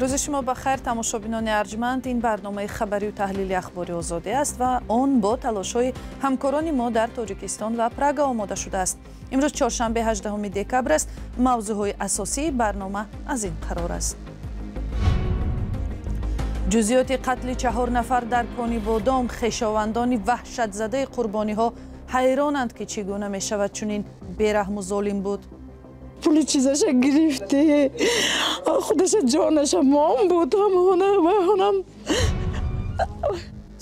Рӯзи шумо ба хайр, тамошобинони арҷманд. Ин барномаи хабарию таҳлили Ахбори Озодӣ аст ва он бо талошҳои ҳамкорони мо дар Тоҷикистон ва Прага омода шудааст. Имрӯз чоршанбе, 18 декабр аст. Мавзӯъҳои асосии барнома аз ин қарор аст: ҷузъиёти қатли чаҳор нафар дар Конибодом, хешовандони ваҳшатзадаи қурбониҳо ҳайронанд, ки чӣ гуна мешавад чунин бераҳму золим буд. Пули чизаша гирифте, худаша ҷонаша мом буд, ҳамона вайҳонам.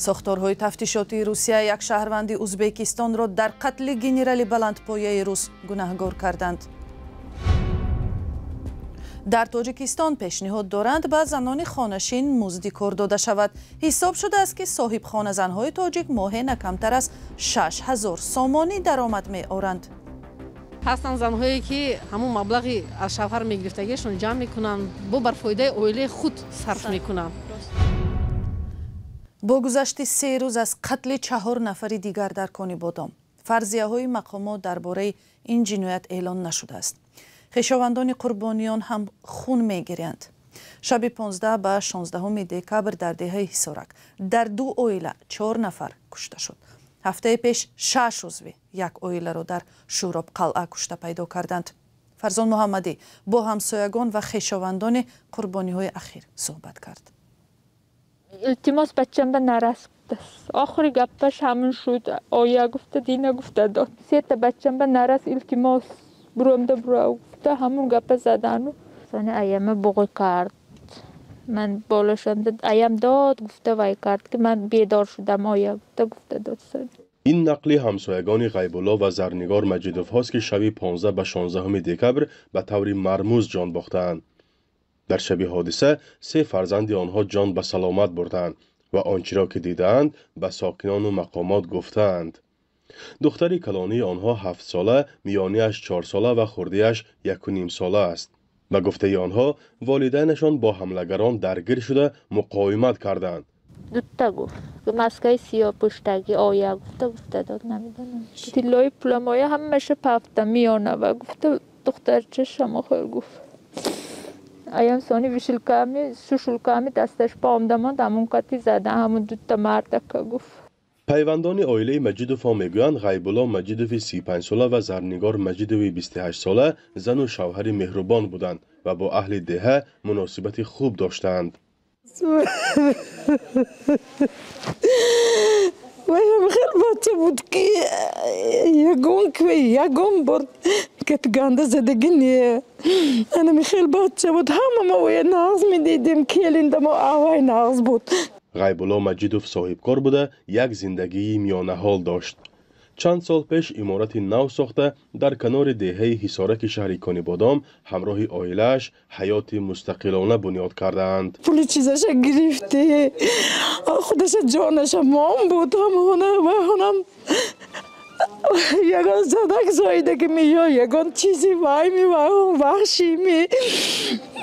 Сохторҳои тафтишотии Русия як шаҳрванди Узбекистонро дар қатли генерали баландпояи рус гунаҳгор карданд. Дар Тоҷикистон пешниҳод доранд, ба занони хонашин музди кор дода шавад. Ҳисоб шудааст, ки соҳибхоназанҳои тоҷик моҳе на камтар аз 6000 сомонӣ даромад меоранд. Ҳастанд занҳое, ки ҳамун маблағи аз шавҳар мегирифтагиашон ҷамъ мекунанд, бо бар фоидаи оилаи худ сарф мекунанд. Бо гузашти 3 рӯз аз қатли чаҳор нафари дигар дар Конибодом, фарзияҳои мақомот дар бораи ин ҷиноят эълон нашудааст. Хешовандони қурбониён ҳам хун мегирянд. Шаби 15 ба 16 декабр дар деҳаи Ҳисорак дар ду оила чор нафар кушта шуд. Ҳафтаи пеш шаш узви як оиларо дар Шӯроб қалъа кушта пайдо карданд. Фарзон Муҳаммадӣ бо ҳамсоягон ва хешовандони қурбониҳои ахир суҳбат кард. Илтимос, бачамба нарас. Охири гаппаш ҳамин шуд. Оя гуфта, дина гуфта дод. Сета бачамба нарас, илтимос, буромда бура гуфта, ҳамун гапа задану. Сони аяма буғӣ кард. Ман боло шудам, аям дод гуфта вай кард, ки ман бедор шудам, оя гуфта гуфта дод. Ин нақли ҳамсоягони Ғайбулло ва Зарнигор Маҷидовҳост, ки шаби 15 ба 16 декабр ба таври мармуз ҷон бохтаанд. Дар шаби ҳодиса се фарзанди онҳо ҷон ба саломат бурдаанд ва он чиро ки дидаанд, ба сокинону мақомот гуфтаанд. Духтари калонии онҳо ҳафтсола, миёниаш чорсола ва хурдиаш якунимсола аст. Ба гуфтаи онҳо, волидайнашон бо ҳамлагарон даргир шуда, муқовимат карданд. Дутта гуфт, маскаи сиёҳ пӯштагӣ, оя гуфта гуфта дод, намедонам. Тиллои пуламоя ҳамаша пафта миёнава гуфта, духтарча шамохел гуфт. Аям сони вишилками, сушулками дасташ па омда монд, ҳамун кати зада, ҳамун дутта мардака гуфт. Пайвандони оилаи Маҷидовҳо мегӯянд, Ғайбулло Маҷидови 35сола ва Зарнигор Маҷидови 28сола зану шавҳари меҳрубон буданд ва бо аҳли деҳа муносибати хуб доштаанд. Ваям хел бача буд, ки ягон бор гапи ганда задагӣ не. Анами хел бача буд, ҳама мо оя нағз медидем, келиндамо авай нағз буд. Ғайбулло Маҷидов соҳибкор буда, як зиндагии миёнаҳол дошт. Чанд сол пеш иморати нав сохта, дар канори деҳаи Ҳисораки шаҳри Конибодом ҳамроҳи оилааш ҳаёти мустақилона бунёд кардаанд. Пули чизаша гирифте, худаша ҷонаша мом буд, ҳамона вайҳонам ягон задак зоидаги ми ё ягон чизи вай ми, вайҳон ваҳши ми,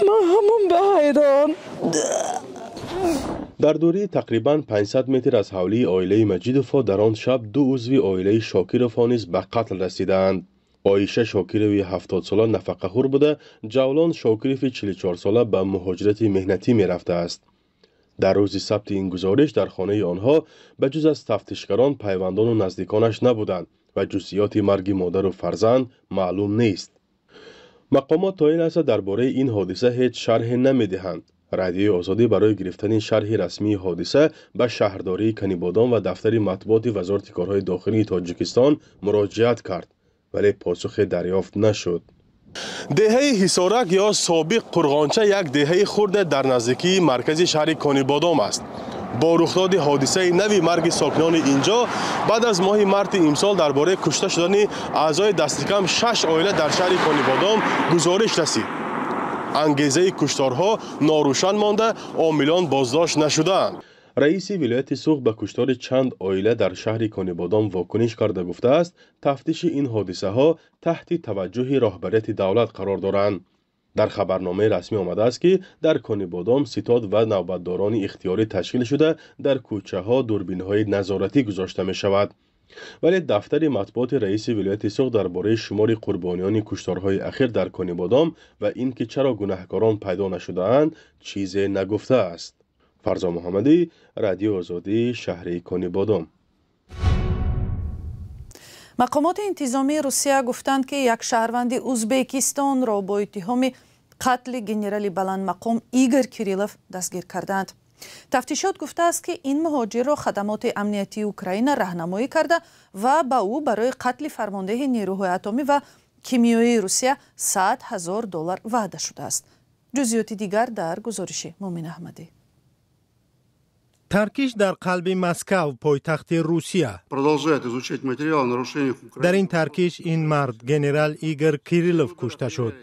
ма ҳамон ба ҳайрон. Дар дурии тақрибан 500 метр аз ҳавлии оилаи Маҷидовҳо дар он шаб ду узви оилаи Шокировҳо низ ба қатл расидаанд. Оиша Шокирови 70сола нафақахӯр буда, Ҷавлон Шокирови 44сола ба муҳоҷирати меҳнатӣ мерафтааст. Дар рӯзи сабти ин гузориш дар хонаи онҳо ба ҷуз аз тафтишгарон пайвандону наздиконаш набуданд ва ҷузъиёти марги модару фарзанд маълум нест. Мақомот то ин лаҳза дар бораи ин ҳодиса ҳеҷ шарҳе намедиҳанд. Радиои Озодӣ барои гирифтани шарҳи расмии ҳодиса ба шаҳрдории Канибодом ва дафтари матбуоти Вазорати корҳои дохилии Тоҷикистон муроҷиат кард, вале посухе дарёфт нашуд. Деҳаи Ҳисорак ё собиқ Қурғонча як деҳаи хурде дар наздикии маркази шаҳри Конибодом аст. Бо рухдоди ҳодисаи нави марги сокинони инҷо баъд аз моҳи марти имсол дар бораи кушта шудани аъзои дастикам шаш оила дар шаҳри Конибодом гузориш расид. Ангезаи кушторҳо норӯшан монда, омилон боздошт нашудаанд. Раиси вилояти Суғд ба куштори чанд оила дар шаҳри Конибодом вокуниш карда, гуфтааст, тафтиши ин ҳодисаҳо таҳти таваҷҷӯҳи роҳбарияти давлат қарор доранд. Дар хабарномаи расмӣ омадааст, ки дар Конибодом ситод ва навбатдорони ихтиёрӣ ташкил шуда, дар кӯчаҳо дурбинҳои назоратӣ гузошта мешавад. Вале дафтари матбуоти раиси вилояти Суғд дар бораи шумори қурбониёни кушторҳои ахир дар Конибодом ва ин ки чаро гунаҳкорон пайдо нашудаанд, чизе нагуфтааст. Фарзон Муҳаммадӣ, Радиои Озодӣ, шаҳри Конибодом. Мақомоти интизомии Русия гуфтанд, ки як шаҳрванди Узбекистонро бо иттиҳоми қатли генерали баландмақом Игор Кириллов дастгир кардаанд. Тафтишот гуфтааст, ки ин муҳоҷирро хадамоти амниятии Украина раҳнамоӣ карда ва ба ӯ барои қатли фармондеҳи нерӯҳои атомӣ ва кимиёии Русия 100 000 доллар ваъда шудааст. Ҷузъиёти дигар дар гузориши Мумин Аҳмадӣ. Таркиш дар қалби Москав, пойтахти Русия. Продолжает изучать материал о нарушениях. Дар ин таркиш ин мард, генерал Игор Кириллов, кушта шуд.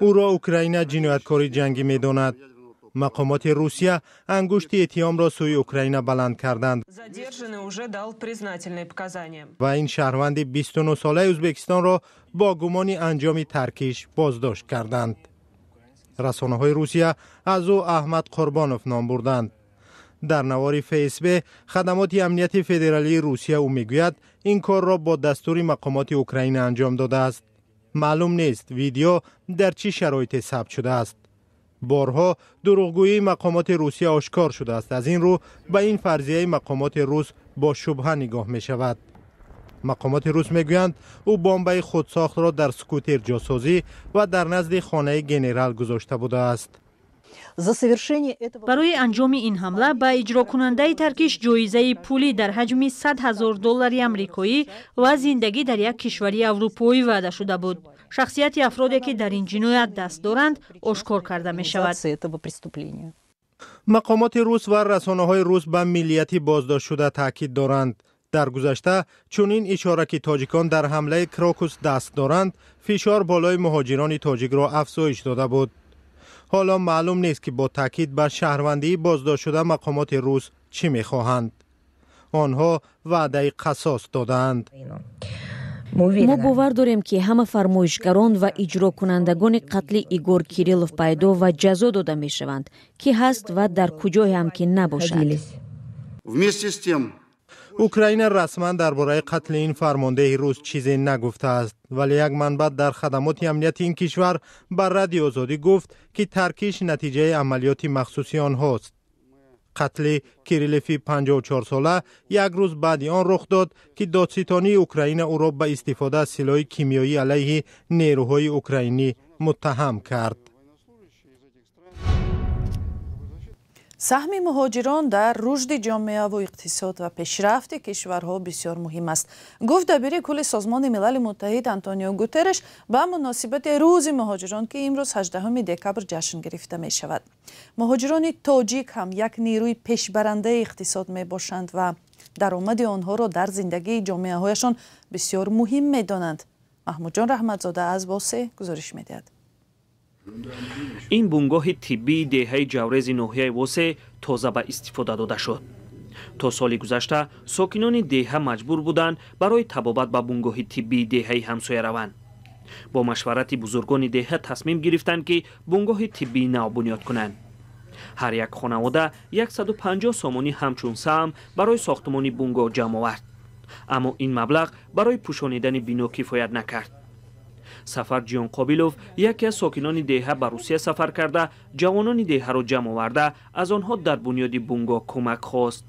Ӯро Украина ҷинояткори ҷангӣ медонад. Мақомоти Русия ангушти иттиҳомро сӯи Украина баланд карданд ва ин шаҳрванди 29-солаи Ӯзбекистонро бо гумони анҷоми таркиш боздошт карданд. Расонаҳои Русия аз ӯ Аҳмад Қурбонов ном бурданд. Дар навори ФСБ, хадамоти амнияти федералии Русия, ӯ мегӯяд, ин корро бо дастури мақомоти Украина анҷом додааст. Маълум нест, видео дар чӣ шароите сабт шудааст. Борҳо дурӯғгӯии мақомоти Русия ошкор шудааст. Аз ин рӯ ба ин фарзияи мақомоти рус бо шубҳа нигоҳ мешавад. Мақомоти рус мегӯянд, ӯ бомбаи худсохтро дар скутер ҷосозӣ ва дар назди хонаи генерал гузошта будааст. Барои анҷоми ин ҳамла ба иҷрокунандаи таркиш ҷоизаи пулӣ дар ҳаҷми 100 000 доллари амрикоӣ ва зиндагӣ дар як кишвари аврупоӣ ваъда шуда буд. Шахсияти афроде, ки дар ин ҷиноят даст доранд, ошкор карда мешавад. Мақомоти рус ва расонаҳои рус ба миллияти боздоштшуда таъкид доранд. Дар гузашта чунин ишора, ки тоҷикон дар ҳамлаи Крокус даст доранд, фишор болои муҳоҷирони тоҷикро афзоиш дода буд. Ҳоло маълум нест, ки бо таъкид ба шаҳрвандии боздоштшуда мақомоти рус чӣ мехоҳанд. Онҳо ваъдаи қасос додаанд. Мо бовар дорем, ки ҳама фармоишгарон ва иҷрокунандагони қатли Игор Кириллов пайдо ва ҷазо дода мешаванд, ки ҳаст ва дар куҷое ҳам ки набошад. Вместе с тем Украина расман дар бораи қатли ин фармондеҳи рус чизе нагуфтааст, вале як манбаъ дар хадамоти амнияти ин кишвар ба Радиои Озодӣ гуфт, ки таркиш натиҷаи амалиёти махсуси онҳост. Қатли Кириллови 54-сола як рӯз баъди он рух дод, ки додситонии Украина ӯро ба истифода аз силоҳи кимиёӣ алайҳи нерӯҳои украинӣ муттаҳам кард. Саҳми муҳоҷирон дар рушди ҷомеаву иқтисод ва пешрафти кишварҳо бисёр муҳим аст, гуфт дабири кулли Созмони Милали Муттаҳид Антонио Гутерреш ба муносибати Рӯзи муҳоҷирон, ки имрӯз 18 декабр ҷашн гирифта мешавад. Муҳоҷирони тоҷик ҳам як нерӯи пешбарандаи иқтисод мебошанд ва даромади онҳоро дар зиндагии ҷомеаҳояшон бисёр муҳим медонанд. Маҳмудҷон Раҳматзода аз Восе гузориш медиҳад. Ин бунгоҳи тиббии деҳаи Ҷаврези ноҳияи Восе тоза ба истифода дода шуд. То соли гузашта сокинони деҳа маҷбур буданд барои табобат ба бунгоҳи тиббии деҳаи ҳамсоя раванд. Бо машварати бузургони деҳа тасмим гирифтанд, ки бунгоҳи тиббии нав бунёд кунанд. Ҳар як хонавода 150 сомонӣ ҳамчун саҳм барои сохтмони бунгоҳ ҷамъ овард, аммо ин маблағ барои пӯшонидани бино кифоят накард. Сафар Ҷиёнқобилов, яке аз сокинони деҳа, ба Русия сафар карда, ҷавонони деҳаро ҷамъ оварда, аз онҳо дар бунёди бунгоҳ кӯмак хост.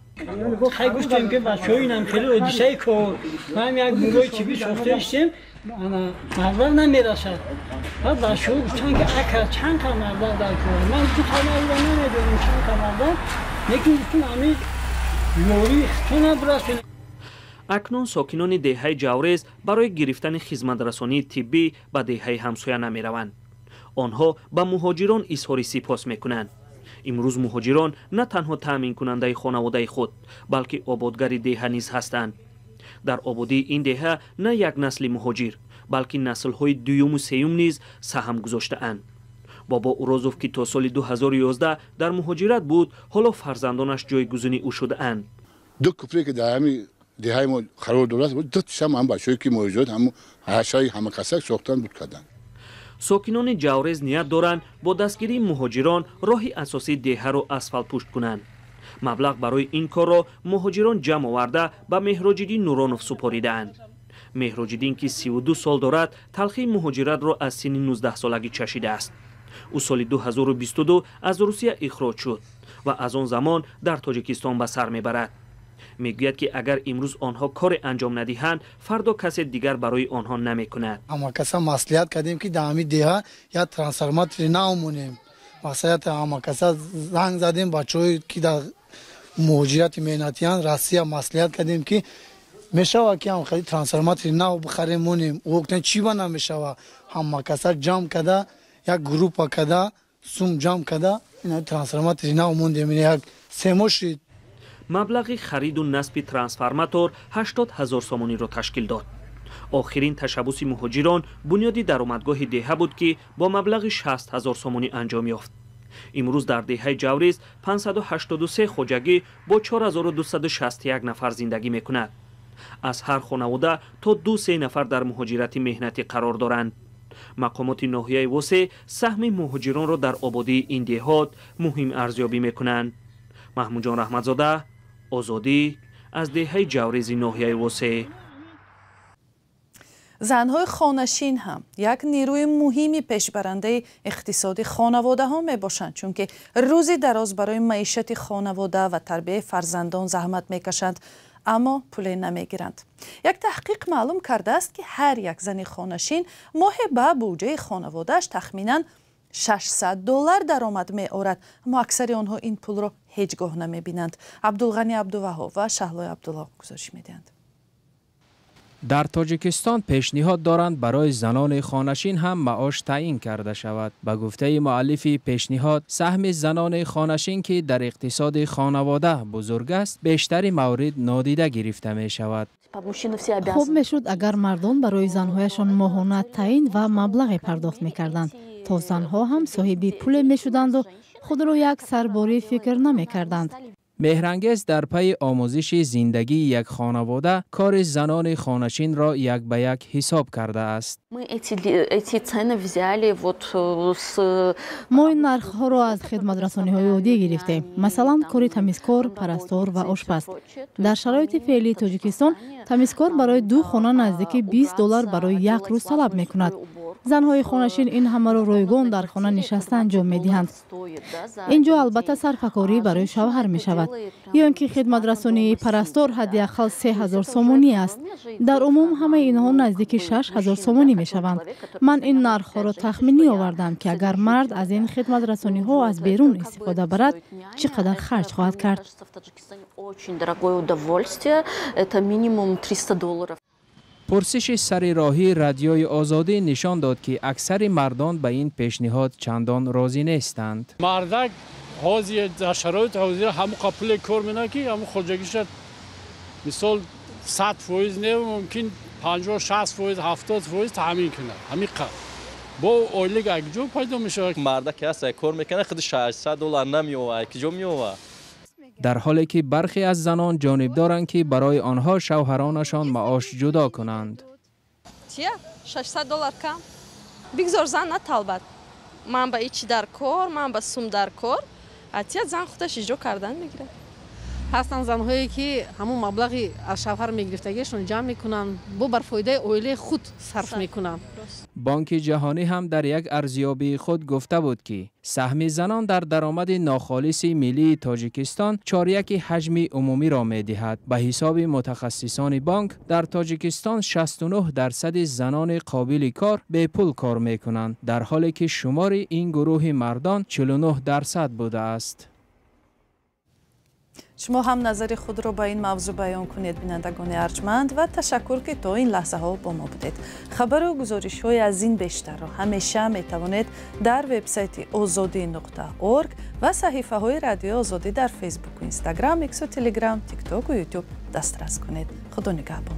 Хай, гуфтем, ки бачаҳо, инам хеле одисаи кор, ҳам як бунгоҳи тиббӣ сохта истем, маблағ намерасад. Баъд бачаҳо гуфтанд, ки ака, чанд қа маблағ дар кор? Ман гуфтам, хай, ман намедонам чанд қа маблағ, лекин гуфтам, ами ёрии худтона бирасонед. Акнун сокинони деҳаи Ҷаврез барои гирифтани хизматрасонии тиббӣ ба деҳаи ҳамсоя намераванд. Онҳо ба муҳоҷирон изҳори сипос мекунанд. Имрӯз муҳоҷирон на танҳо таъминкунандаи хонаводаи худ, балки ободгари деҳа низ ҳастанд. Дар ободии ин деҳа на як насли муҳоҷир, балки наслҳои дуюму сеюм низ саҳм гузоштаанд. Бобо Урозов, ки то соли 2011 дар муҳоҷират буд, ҳоло фарзандонаш ҷойгузини ӯ шудаанд. Ду кӯпре ки дар ҳами деҳаи мо қарор дорад, ду тишам ҳам бачаҳое ки муҳоҷират, ҳам ҳашаи ҳамакасак сохтан буд карданд. Сокинони Ҷаврез ният доранд, бо дастгирии муҳоҷирон роҳи асосии деҳаро асфалтпӯшт кунанд. Маблағ барои ин корро муҳоҷирон ҷамъ оварда ба Меҳроҷиддин Нуронов супоридаанд. Меҳроҷиддин, ки 32 сол дорад, талхии муҳоҷиратро аз синни 19-солагӣ чашидааст. Ӯ соли 2022 аз Русия ихроҷ шуд ва аз он замон дар Тоҷикистон ба сар мебарад. Мегӯяд, ки агар имрӯз онҳо коре анҷом надиҳанд, фардо касе дигар барои онҳо намекунад. Ҳама каса маслиҳат кардем, ки дар ҳамин деҳа як трансформатори нав монем. Мақсадият ҳама каса занг задем, бачаҳое ки дар муҳоҷирати меҳнатиянд, Россия, маслиҳат кардем, ки мешавад, ки ҳам хеле трансформатори нав бихарем, монем. Ӯ гуфтанд, чӣ ба намешава. Ҳама каса ҷамъ карда, як группа карда, сум ҷамъ карда, ина трансформатори нав мондем, як 3 моҳ шид. Маблағи хариду насби трансформатор 80 ҳазор сомониро ташкил дод. Охирин ташаббуси муҳоҷирон бунёди даромадгоҳи деҳа буд, ки бо маблағи 60 ҳазор сомонӣ анҷом ёфт. Имрӯз дар деҳаи Ҷавриз 583 хоҷагӣ бо 4261 нафар зиндагӣ мекунад. Аз ҳар хонавода то 2-3 нафар дар муҳоҷирати меҳнатӣ қарор доранд. Мақомоти ноҳияи Восе саҳми муҳоҷиронро дар ободии ин деҳот муҳим арзёбӣ мекунанд. Маҳмудҷон Раҳматзода, Озодӣ, аз деҳаи Ҷавризи ноҳияи Восе. Занҳои хонашин ҳам як нерӯи муҳими пешбарандаи иқтисоди хонаводаҳо мебошанд, чунки рӯзи дароз барои маишати хонавода ва тарбияи фарзандон заҳмат мекашанд, аммо пуле намегиранд. Як таҳқиқ маълум кардааст, ки ҳар як зани хонашин моҳе ба буҷаи хонаводааш тахминан $600 даромад меорад, аммо аксари онҳо ин пулро ҳеҷ гоҳ намебинанд. Абдулғани Абдуваҳҳоб ва Шаҳлои Абдулло гузориш медиҳанд. Дар Тоҷикистон пешниҳод доранд, барои занони хонашин ҳам маош таъин карда шавад. Ба гуфтаи муаллифи пешниҳод, саҳми занони хонашин, ки дар иқтисоди хонавода бузург аст, бештари маврид нодида гирифта мешавад. Хуб мешуд, агар мардон барои занҳояшон моҳона таъин ва маблағе пардохт мекарданд, то занҳо ҳам соҳиби пуле мешуданду худро як сарборӣ фикр намекарданд. Меҳрангез дар пайи омӯзиши зиндагии як хонавода кори занони хонашинро як ба як ҳисоб кардааст. Мо ин нархҳоро аз хидматрасониҳои оддӣ гирифтем, масалан, кори тамизкор, парастор ва ошпаз. Дар шароити феълии Тоҷикистон тамизкор барои 2 хона наздики $20 барои як рӯз талаб мекунад. Занҳои хонашин ин ҳамаро ройгон дар хона нишаста анҷом медиҳанд. Ин ҷо албатта сарфакорӣ барои шавҳар мешавад. Ё ин ки хидматрасонии парастор ҳадди ақал 3000 сомонӣ аст. Дар умум ҳамаи инҳо наздики 6000 сомонӣ мешаванд. Ман ин нархҳоро тахминӣ овардам, ки агар мард аз ин хидматрасониҳо аз берун истифода барад, чӣ қадар харҷ хоҳад кард. Пурсиши сари роҳи Радиои Озодӣ нишон дод, ки аксари мардон ба ин пешниҳод чандон розӣ нестанд. Мардак ҳозир дар шароити ҳозир ҳамон пуле кор менад, ки ҳамон хоҷагиша мисол 100% не, мумкин 50, 60%, 70% таъмин кунад. Ҳамин қадр. Бо ойлик аз куҷо пайдо мешавад? Мардак ки ҳаст, кор мекунад, худи $600 намеовад, аз куҷо меовад? Дар ҳоле ки бархе аз занон ҷонибдоранд, ки барои онҳо шавҳаронашон маош ҷудо кунанд. Чия? $600 кам? Бигзор зан наталбад. Ман ба ичи дар кор, ман ба сум дар кор. Атия зан худаш иҷро кардан мегирад. Ҳастанд занҳое, ки ҳамон маблағи аз шавҳар мегирифтагиашон ҷамъ мекунанд, бо бар фоидаи оилаи худ сарф мекунанд. Бонки ҷаҳонӣ ҳам дар як арзёбии худ гуфта буд, ки саҳми занон дар даромади нохолиси миллии Тоҷикистон чоряки ҳаҷми умумиро медиҳад. Ба ҳисоби мутахассисони бонк, дар Тоҷикистон 69% занони қобили кор бепул кор мекунанд, дар ҳоле ки шумори ин гурӯҳи мардон 49% будааст. Шумо ҳам назари худро ба ин мавзӯъ баён кунед, бинандагони арҷманд, ва ташаккур, ки то ин лаҳзаҳо бо мо будед. Хабару гузоришҳои аз ин бештарро ҳамеша метавонед дар вебсайти ozodi.org ва саҳифаҳои Радиои Озодӣ дар Фейсбуку, Инстаграм, Иксу, Телеграм, Тиктоку, Ютуб дастрас кунед. Худо нигаҳбон.